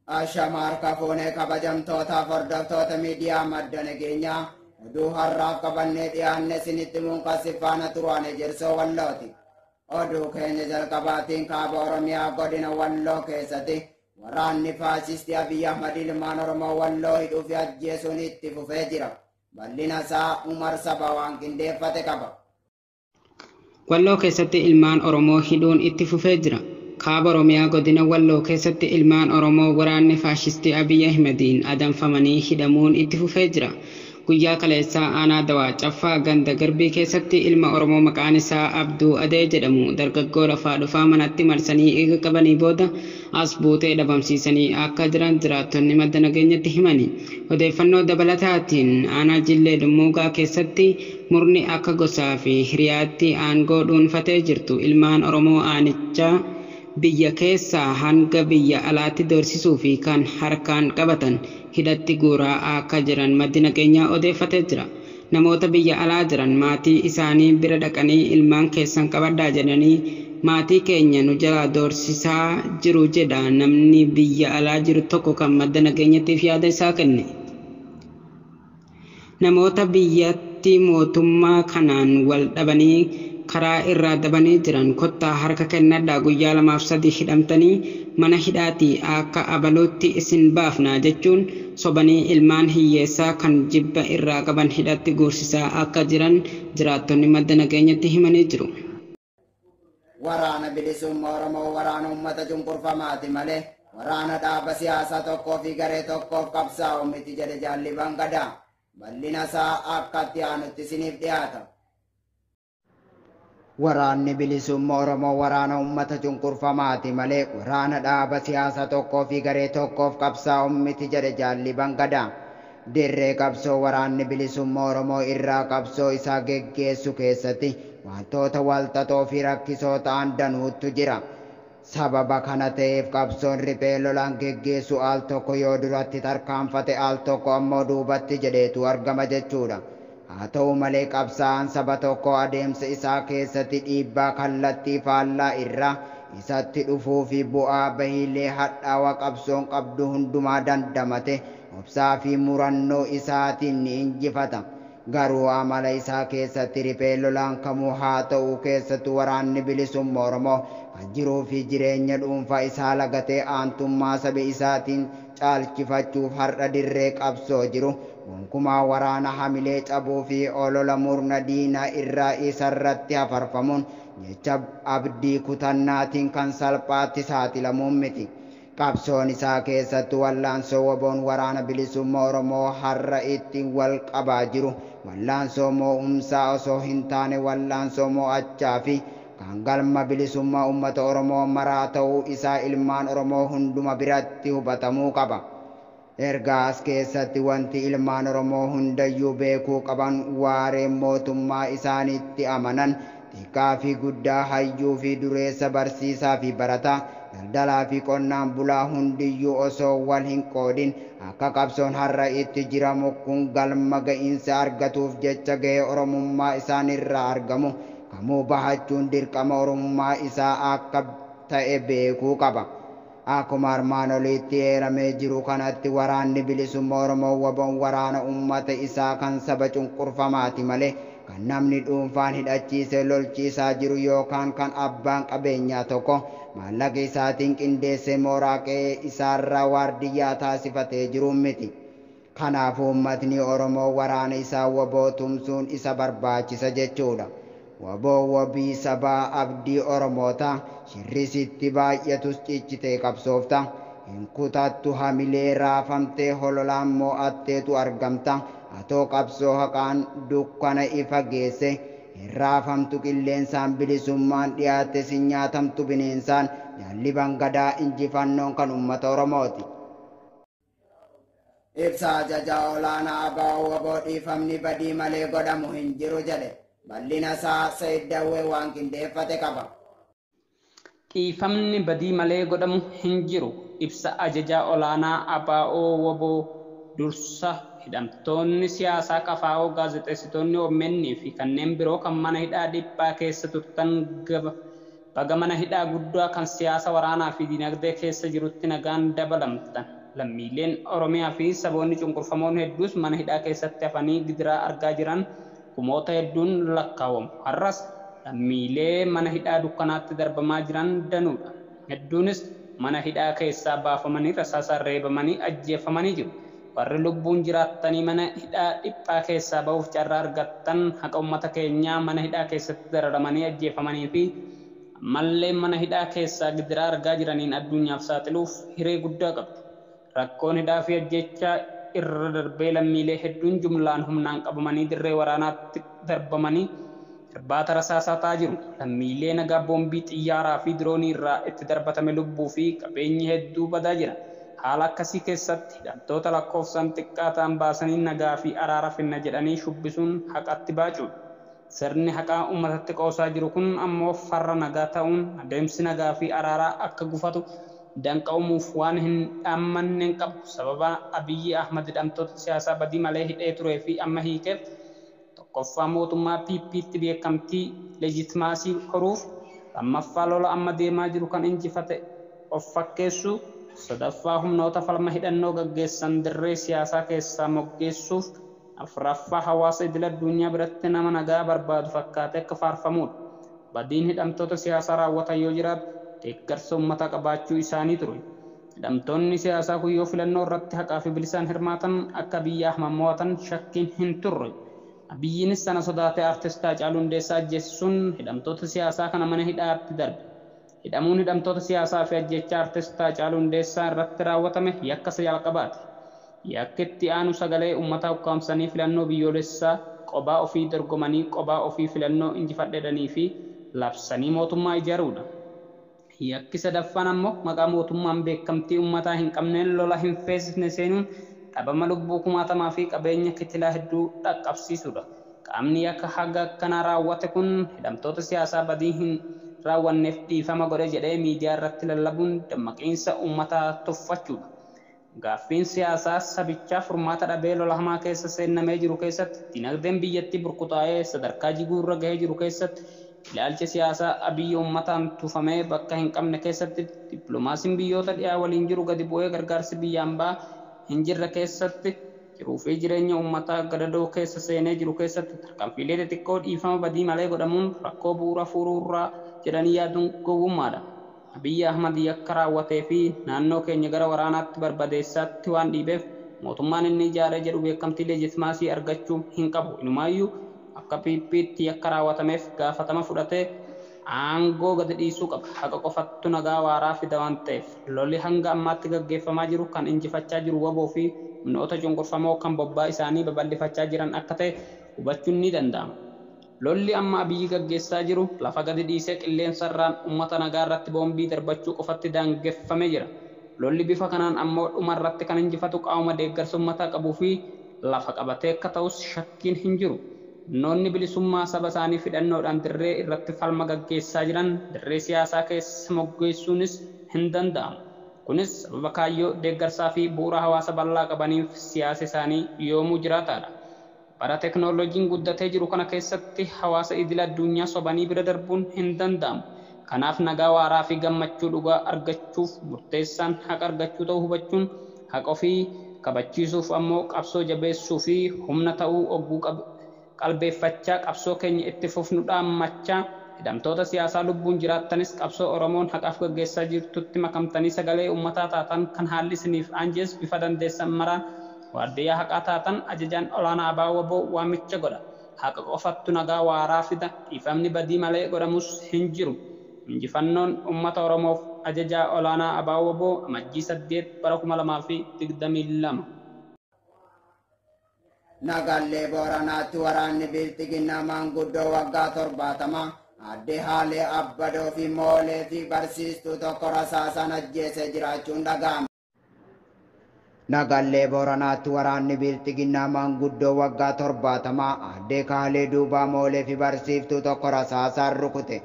Ashama harka fuunee kabajamtootaaf hordoftoota miidiyaa Madda Nageenyaa, oduu har'aaf qabannee dhiyaanne isinitti muunqassi faana turaan Ejersoo Wallooti. Oduu keenya jalqabaatiin, kaaba Oromiyaa godina Walloo keessatti waraanni faashistii Abiyyi Ahmad ilmaan Oromoo Walloo hidhuu fi ajjeesuun itti fufee jira. Bal'ina isaa Umar Saba waan qindeeffate qaba. Walloo keessatti ilmaan Oromoo hidhuun itti fufee jira. Kaaba Oromiyaa godina Walloo keessatti ilmaan Oromoo waraanni faashistii Abiyyi Ahmediin adamfamanii hidhamuun itti fufee jira. Guyyaa kaleessaa aanaa Dawaa Caffaa ganda Garbii keessatti ilma Oromoo maqaan isaa Abduu Adee jedhamu dargaggoo lafaa dhufaa manatti marsanii eega qabanii booda as buutee dhabamsiisanii akka jiran jiraattonni Madda Nageenyatti himani. Odeeffannoo dabalataatiin, aanaa Jillee Dhummuugaa keessatti murni akka gosaa fi hiriyaatti aangoo dhuunfatee jirtu ilmaan Oromoo aanichaa biyya keessaa hanga biyya alaatti doorsisuu fi kan harkaan qabatan hidhatti guuraa akka jiran Maddi Nageenyaa odeeffatee jira. Namoota biyya alaa jiran maatii isaanii bira dhaqanii ilmaan keessan qabadhaa jedhanii maatii keenya nu jalaa doorsisaa jiru jedha namni biyya alaa jiru tokko kan Madda Nageenyatiif yaada isaa kenne. Namoota biyyatti mootummaa kanaan wal dhabanii karaa irraa dabanii jiran kottaa harka kennadhaa, guyyaa lamaaf sadii hidhamtanii mana hidhaatii akka abaluutti isin baafna jechuun sobanii ilmaan hiyyeessaa kan jibba irraa qaban hidhatti guursisaa akka jiran jiraattonni Madda Nageenyatti himanii jiru. Waraana Bilisummaa Oromoo waraana uummata cunqurfamaati malee waraana dhaaba siyaasaa tokkoo fi garee tokkoof qabsaa'u miti jedhe Jaalliban Gadaa. Bal'ina isaa akka itti aanutti isiniif dhiyaata. Waraanni Bilisummaa Oromoo waraana uummata cunqurfamaati malee waraana dhaaba siyaasaa tokkoo fi garee tokkoof qabsaa'u miti jedhe Jaalliban Gadaa. Dirree qabsoo waraanni Bilisummaa Oromoo irraa qabsoo isaa geggeessu keessatti wantoota walxaxoo fi rakkisoo ta'an danuutu jira. Sababa kana ta'eef qabsoon riphee lolaan geggeessu al tokko yoo duratti tarkaanfate, al tokko ammoo duubatti jedheetu argama jechuudha. Haa ta'u malee, qabsaa'aan saba tokko adeemsa isaa keessatti dhiibbaa kallattii faallaa irraa isatti dhufuu fi bu'aa bahiilee hadhaawaa qabsoon qabdu hundumaa dandamate obsaa fi murannoo isaatiin ni injifata. Garuu amala isaa keessatti riphee lolaan kamuu haa ta'u, keessattuu waraanni Bilisummaa Oromoo kan jiruu fi jireenya dhuunfaa isaa lagatee aantummaa saba isaatiin caalchifachuuf har'a dirree qabsoo jiru gonkumaa waraana hamilee cabuu fi olola murna diinaa irraa isarratti hafarfamuun jecha abdii kutannaatiin kan salphaatti saaxilamuun miti. Qabsoon isaa, keessattuu wallaansoo WBOn waraana Bilisummaa Oromoo har'a ittiin wal qabaa jiru, wallaansoo moo'umsaa osoo hin taane wallaansoo moo'achaa fi kan galma bilisummaa uummata Oromoo maraa ta'uu isaa ilmaan Oromoo hunduma biratti hubatamuu qaba. Ergaa as keessatti wanti ilmaan Oromoo hundayyuu beekuu qaban, waareen mootummaa isaaniitti amanan xiqqaa fi guddaa, hayyuu fi dureessa, barsiisaa fi barataa, daldalaa fi qonnaan bulaa hundiyyuu osoo wal hin qoodin akka qabsoon har'a itti jiramu kun galma ga'iinsa argatuuf jecha gahee Oromummaa isaanirraa argamu kamuu bahachuun dirqama Oromummaa isaa akka ta'e beekuu qaba. Akkuma armaan olitti eeramee jiru kanatti, waraanni Bilisummaa Oromoo WBOn waraana uummata isaa kan saba cunqurfamaati malee kan namni dhuunfaan hidhachiisee lolchiisaa jiru yookaan kan abbaan qabeenyaa tokko maallaqa isaatiin qindeessee mooraa qe'ee isaarraa waardiyyaa taasifatee jiru miti. Kanaafuu uummatni Oromoo waraana isaa WBO tumsuun isa barbaachisa jechuudha. WBO wabii sabaa, abdii Oromoota. Shirrisitti baay'atus cichitee qabsoofta. Hin kutattu hamilee, raafamtee hololaan mo'atteetu argamta. Atoo qabsoo haqaan dukkana ifa geesse. Hin raafamtu qilleensaan, bilisummaan dhiyaatte sin nyaatamtu bineensaan. Jaalliban Gadaa, injifannoon kan uummata Oromooti. Ibsa ajajaa olaanaa ABO WBO, dhiifamni badii malee godhamu hin jiru jedhe. Bal'ina isaa Sayid Dawwee waan qindeeffate qaba. Dhiifamni badii malee godhamu hin jiru. Ibsa ajajaa olaanaa ABO WBO. Dursa hidhamtoonni siyaasaa KFO, gaazexeessitoonni OMN fi kanneen biroo kan mana hidhaa dhiphaa keessa turtan, baga mana hidhaa guddaa kan siyaasa, waraanaa fi dinagdee keessa jirutti nagaan dabalamtan. Lammiileen Oromiyaa fi saboonni cunqurfamoon hedduus mana hidhaa keessatti hafanii gidiraa argaa jiran kumoota hedduun lakkaawamu. Har'as lammiilee mana hidhaa dukkanaatti darbamaa jiran danuudha. Hedduunis mana hidhaa keessaa baafamanii rasaasaan reebamanii ajjeefamanii jiru. Warri lubbuun jiraattanii mana hidhaa dhiphaa keessaa ba'uuf carraa argattan haqa uummata keenyaa mana hidhaa keessatti dararamanii ajjeefamanii fi ammallee mana hidhaa keessaa gidiraa argaa jiraniin addunyaaf saaxiluuf hiree guddaa qabdu. Rakkoon hidhaa fi ajjechaa irra darbee lammiilee hedduun jumlaan humnaan qabamanii dirree waraanaatti darbamanii irbaata rasaasaa ta'aa jiru. Lammiilee nagaa boombii xiyyaaraa fi diroonii irraa itti darbatame lubbuu fi qabeenyi hedduu badaa jira. Haala akkasii keessatti hidhamtoota lakkoofsaan xiqqaa ta'an baasanii nagaa fi araara finna jedhanii shubbisuun haqatti baacuudha. Sirni haqaa uummatatti qoosaa jiru kun ammoo farra nagaa ta'uun adeemsi nagaa fi araaraa akka gufatu danqa uumuuf waan hin dhaammanne hin qabu. Sababa Abiyyi Ahmad hidhamtoota siyaasaa badii malee hidhee turee fi amma hiikeef tokkoffaa mootummaa PP'tti beekamtii leejitimaasii horuuf, lammaffaa lola amma deemaa jiru kan injifate of fakkeessu, sadaffaa humnoota falma hidhannoo gaggeessan dirree siyaasaa keessaa moggeessuuf, afuraffaa hawaasa idil addunyaa biratti nama nagaa barbaadu fakkaatee akka faarfamudha. Badiin hidhamtoota siyaasaa raawwatan yoo jiraatu deeggarsa uummataa qabaachuu isaanii ture. Hidhamtoonni siyaasaa kun yoo filannoo irratti haqaa fi bilisaan hirmaatan akka Abiyyi Ahmad mo'atan shakkiin hin turre. Abiyyiinis sana sodaatee artist Haacaaluu Hundeessaa ajjeesisuun hidhamtoota siyaasaa kana mana hidhaatti darbe. Hidhamuun hidhamtoota siyaasaa fi ajjechaa artist Haacaaluu Hundeessaa irratti raawwatame yakka isa jalqabaati. Yakki itti aanu sagalee uummataa ukkaamsanii filannoo biyyoolessaa qobaa ofii dorgomanii qobaa ofii filannoo injifadhedhanii fi labsanii mootummaa ijaaruudha. Yakki sadaffaan ammoo maqaa mootummaan beekamtii uummataa hin qabneen lola hin feesisne seenuun dhabama lubbuu kumaatamaa fi qabeenya kitilaa hedduu dhaqqabsiisuudha. Qaamni yakka haga akkanaa raawwate kun hidhamtoota siyaasaa badii hin raawwanneef dhiifama godhe jedhee miidiyaa irratti lallabuun dammaqiinsa uummataa tuffachuudha. Gaaffiin siyaasaa sabichaa furmaata dhabee lola hamaa keessa seennamee jiru keessatti dinagdeen biyyattii burkutaa'ee sadarkaa jiguu irra gahee jiru keessatti ilaalchi siyaasaa Abiyyi uummataan tufamee bakka hin qabne keessatti dippiloomaasiin biyyoota dhiyaa waliin jiru gadi bu'ee gargaarsi biyyaan ba'aa hin jirre keessatti jiruu fi jireenya uummataa gadadoo keessa seenee jiru keessatti tarkaanfiilee xixiqqoo dhiifama badii malee godhamuun rakkoo bu'uura furuurraa jedhanii yaaduun gowwummaadha. Abiyyi Ahmad yakka raawwatee fi naannoo keenya gara waraanaatti barbadeessaatti waan dhiibeef mootummaan inni ijaaree jedhu beekamtii leejitimaasii argachuu hin qabu. Inumaayyuu akka PP'tti yakka raawwatameef gaafatama fudhatee aangoo gadi dhiisuu qaba. Haqa qofattu nagaa waaraa fida waan ta'eef lolli hanga ammaatti gaggeeffamaa jiru kan injifachaa jiru waboo fi humnoota cunqurfamoo kan bobbaa isaanii babal'ifachaa jiran akka ta'e hubachuun ni danda'ama. Lolli amma Abiyyi gaggeessaa jiru lafa gadi dhiisee qilleensa irraan uummata nagaa irratti boombii darbachuu qofatti daangeffamee jira. Lolli bifa kanaan ammoo dhuma irratti kan injifatu qaama deeggarsa uummataa qabuu fi lafa qabatee akka ta'us shakkiin hin jiru. Humnoonni bilisummaa saba isaanii fidhannoodhaan dirree irratti falma gaggeessaa jiran dirree siyaasaa keessa moggeessuunis hin danda'amu. Kunis sababa kaayyoo deeggarsaa fi bu'uura hawaasa bal'aa qabaniif siyaasa isaanii yoomuu jiraataadha. Bara teknooloojiin guddatee jiru kana keessatti hawaasa idil addunyaa sobanii bira darbuun hin danda'amu. Kanaaf nagaa waaraa fi gammachuu dhugaa argachuuf murteessaan haqa argachuu ta'uu hubachuun haqa ofii kabachiisuuf ammoo qabsoo jabeessuu fi humna ta'uu ogguu qalbeeffachaa qabsoo keenya itti fufnu dhaammachaa hidhamtoota siyaasaa lubbuun jiraattanis qabsoo Oromoon haqaaf gaggeessaa jirtutti makamtanii sagalee uummataa taatan kan haalli isiniif aanjees bifa dandeessan maraan waardiyyaa haqaa taatan ajajaan olaanaa Abaa Waboo waamicha godha. Haqa qofattu nagaa waaraa fida. Dhiifamni badii malee godhamus hin jiru. Injifannoon uummata Oromoof ajajaa olaanaa Abaa Waboo Amajjii 8 bara 2022. Nagallee Booranaatti waraanni Bilxiginnaa maanguddoo waggaa 70 aadde Haalee Abbadoo fi Moolee fi barsiistuu tokko rasaasaan ajjeesee jiraachuun dhaga'ame. Nagallee Booranaatti waraanni Bilxiginnaa maanguddoo waggaa 70 aadde Kaalee Duubaa Moolee fi barsiiftuu tokko rasaasaan rukute.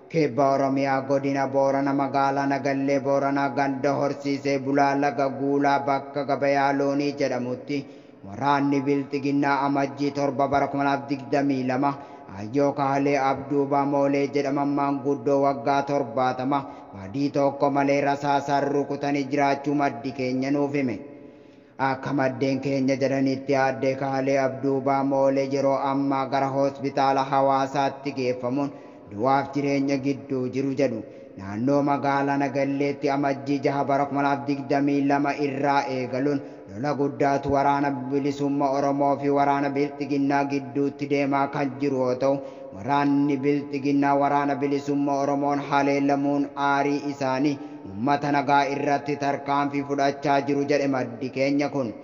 Kibba Oromiyaa godina Boorana magaalaa Nagallee Booranaa ganda horsiisee bulaa laga Guulaa bakka gabayaa loonii jedhamutti waraanni Bilxiginnaa Amajjii 7 bara 2022 Ayyoo Kaalee Abduubaa Moolee jedhaman maanguddoo waggaa 70 badii tokko malee rasaasaan rukutanii jiraachuu maddi keenya nuuf hime. Akka maddeen keenya jedhanitti aadde Kaalee Abduubaa Moolee yeroo ammaa gara hospitaala hawaasaatti geeffamuun du'aaf jireenya gidduu jiru jedhu. Naannoo magaalaa Nagalleetti amajjii 6 bara 2022 irraa eegaluun lola guddaatu waraana bilisummaa Oromoo fi waraana Bilxiginnaa gidduutti deemaa kan jiru yoo ta'u, waraanni Bilxiginnaa waraana bilisummaa Oromoon haleelamuun aarii isaanii uummata nagaa irratti tarkaanfii fudhachaa jiru jedhe maddi keenya kun.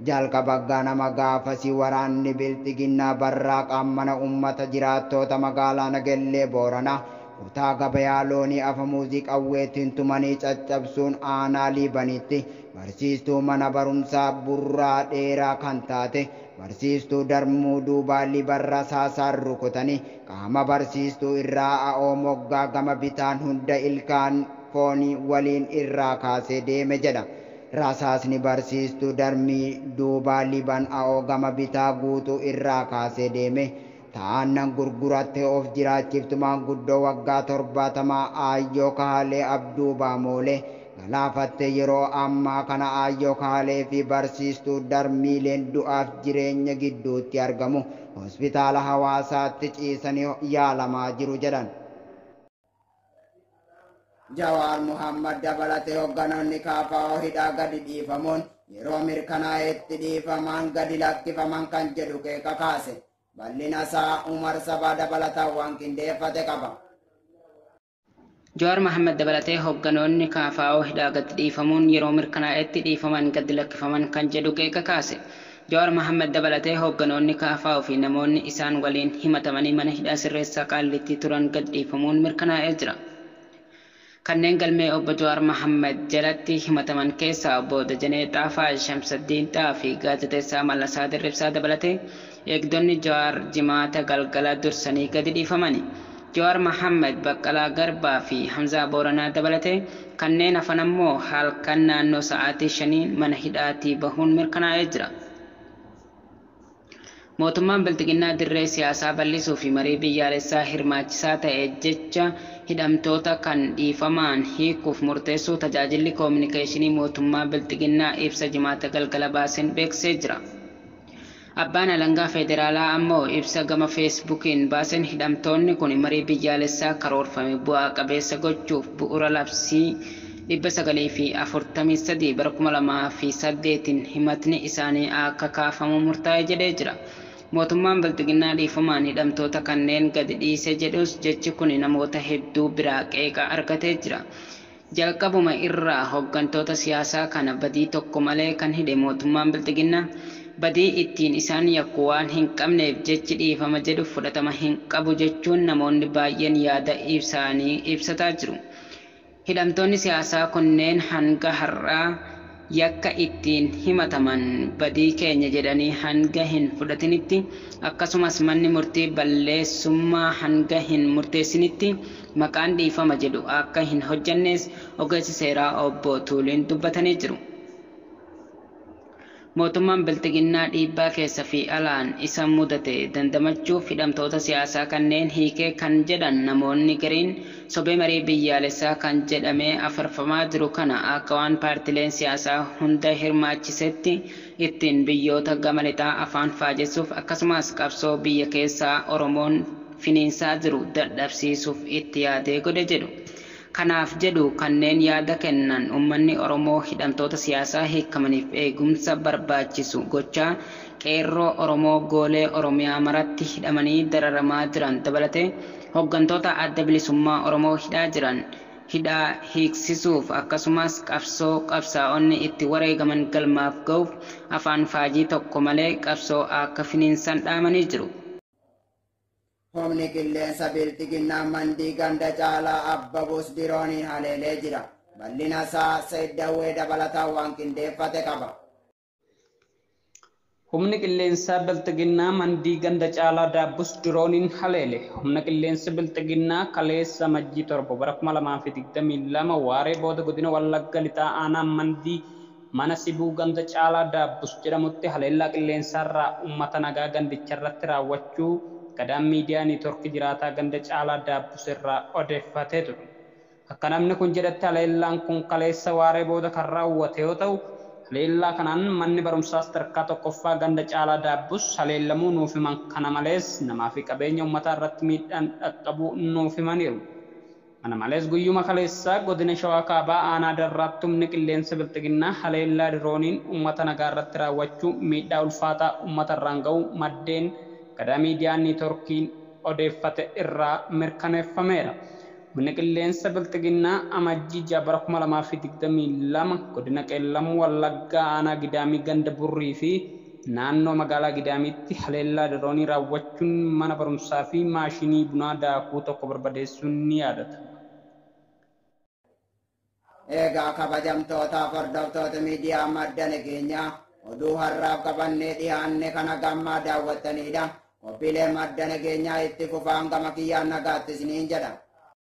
Jalqaba ganama gaafasii waraanni Bilxiginnaa barraaqaan mana uummata jiraattoota magaalaa Nagallee Booranaa kutaa gabayaa loonii afamuuzii qawweetiin tumanii caccabsuun aanaa Liibanitti barsiistuu mana barumsaa burraa dheeraa kan taate barsiistuu Darmuu Duubaa Libarra saasaan rukutanii qaama barsiistuu irraa a'oo moggaa gama bitaan hunda ilkaan foonii waliin irraa kaasee deeme jedha. Rasaasni barsiistuu Darmii Duubaa Liban a'oo gama bitaa guutuu irraa kaasee deeme. Ta'annan gurgurattee of jiraachiftu maanguddoo waggaa 70 Aayyoo Kaalee Abduubaa Moolee galaafatte yeroo ammaa kana Aayyoo Kaalee fi barsiistuu Darmiileen du'aaf jireenya gidduutti argamu hospitaala hawaasaatti ciisanii yaalamaa jiru jedhan. Jawaar Muhammad dabalatee hoogganoonni KFO hidhaa gadi dhiifamuun yeroo mirkanaa'etti dhiifamaan gadi lakkifaman kan jedhu qeeqa kaase. Bal'ina isaa Umar Sabaa dabalataan waan qindeeffate qaba. Jawaar Mohaammed dabalatee hoogganoonni KFO hidhaa gadi dhiifamuun yeroo mirkanaa'etti dhiifaman gadi lakkifaman kan jedhu qeeqa kaase. Jawaar Mohaammed dabalatee hoogganoonni KFO fi namoonni isaan waliin himatamanii mana hidhaa sirreessaa Qaallittii turan gadi dhiifamuun mirkanaa'ee jira. Kanneen galmee obbo Jawaar Mohaammed jalatti himataman keessaa obbo Dajanee Xaafaa, Shamsaddiin Xaa fi gaazexeessaa Mallasaa Dirribsaa dabalatee eegdonni Jawaar jimaata galgala dursanii gadi dhiifamani. Jawaar Mohaammed, Baqqalaa Garbaa fi Hamzaa Booranaa dabalatee kanneen hafan ammoo halkan naannoo sa'aatii 5 mana hidhaatii bahuun mirkanaa'ee jira. Mootummaan Bilxiginnaa dirree siyaasaa bal'isuu fi marii biyyaalessaa hirmaachisaa ta'e jecha hidhamtoota kan dhiifamaan hiikuuf murteessuu tajaajilli koominikeeshinii mootummaa Bilxiginnaa ibsa jimaata galgala baaseen beeksisee jira. Abbaan alangaa federaalaa ammoo ibsa gama feesbuukiin baaseen hidhamtoonni kun marii biyyaalessaa karoorfame bu'aa qabeessa gochuuf bu'uura labsii 943 bara 2008 himatni isaanii akka kaafamu murtaa'e jedhee jira. Mootummaan Bilxiginnaa dhiifamaan hidhamtoota kanneen gadi dhiise jedhus jechi kun namoota hedduu biraa qeeqa argatee jira. Jalqabuma irraa hooggantoota siyaasaa kana badii tokko malee kan hidhe mootummaan Bilxiginnaa badii ittiin isaan yakku waan hin qabneef jechi dhiifama jedhu fudhatama hin qabu jechuun namoonni baay'een yaada isaanii ibsataa jiru. Hidhamtoonni siyaasaa kunneen hanga har'aa yakka ittiin himataman badii keenya jedhanii hanga hin fudhatinitti akkasumas manni murtii balleessummaa hanga hin murteessinitti maqaan dhiifama jedhu akka hin hojjannes ogeessi seeraa obbo Tuuliin dubbatanii jiru. Mootummaan Bilxiginnaa dhiibbaa keessa fi alaan isa mudate dandamachuuf hidhamtoota siyaasaa kanneen hiikee kan jedhan namoonni gariin sobee marii biyyaalessaa kan jedhamee afarfamaa jiru kana akka waan paartileen siyaasaa hunda hirmaachisetti ittiin biyyoota gama lixaa afaan faajessuuf akkasumas qabsoo biyya keessaa Oromoon finiinsaa jiru dadhabsiisuuf itti yaadee godhe jedhu. Kanaaf jedhu kanneen yaada kennan uummanni Oromoo hidhamtoota siyaasaa hiikamaniif eegumsa barbaachisu gochaa qeerroo Oromoo goolee Oromiyaa maratti hidhamanii dararamaa jiran dabalatee hooggantoota adda bilisummaa Oromoo hidhaa jiran hidhaa hiiksisuuf akkasumas qabsoo qabsaa'onni itti wareegaman galmaaf ga'uuf afaan faajii tokko malee qabsoo akka finiinsan dhaamanii jiru. Humni qilleensa Bilxiginnaa mandii ganda caalaa Abbabuus dirooniin haleelee jira. Bal'ina isaa Said Dawwee dabalataan waan qindeeffate qaba. Humni qilleensaa Bilxiginnaa mandii ganda caalaa Daabbus dirooniin haleele. Humna qilleensa Bilxiginnaa kaleessa Amajjii 7 bara 2022 waaree booda godina Wallagga Lixaa aanaa mandii mana sibuu ganda caalaa Daabbus jedhamutti haleellaa qilleensaarraa uummata nagaa gandicharratti raawwachuu Gadaan miidiyaa niitoorkii jiraataa ganda caalaa Daabbus irraa odeeffatee ture. Akka namni kun jedhetti haleellaan kun kaleessa waaree booda kan raawwate yoo ta'u, Haleellaa kanaan manni barumsaa sadarkaa tokkoffaa ganda Caalaa Daabbus haleellamuu nuuf himan. Kana malees namaa fi qabeenya uummataa irratti miidhaan dhaqqabuu nuuf himaniiru. Kana malees guyyuma kaleessaa godina Shawaa Kaabaa aanaa Darraatti humni qilleensa Bilxiginnaa haleellaa dirooniin uummata nagaa irratti raawwachuu miidhaa ulfaataa uummata irraan ga'uu maddeen Gadaa Miidiyaa Niitoorkiin odeeffate irraa mirkaneeffameera. Humni qilleensa Bilxiginnaa Amajjii 6 bara 2022 godina Qeellam Wallaggaa aanaa Gidaamii ganda Burrii fi naannoo magaalaa Gidaamiitti haleellaa diroonii raawwachuun mana barumsaa fi maashinii bunaa daakuu tokko barbadeessuun ni yaadatama. Egaa kabajamtootaaf hordoftoota miidiyaa madda nageenyaa, oduu har'aaf qabannee dhiyaanne kana gammaa daawwattanidha. Qophiilee madda nageenyaa itti fufaan gama kiyyaan nagaatti isiniin jedha.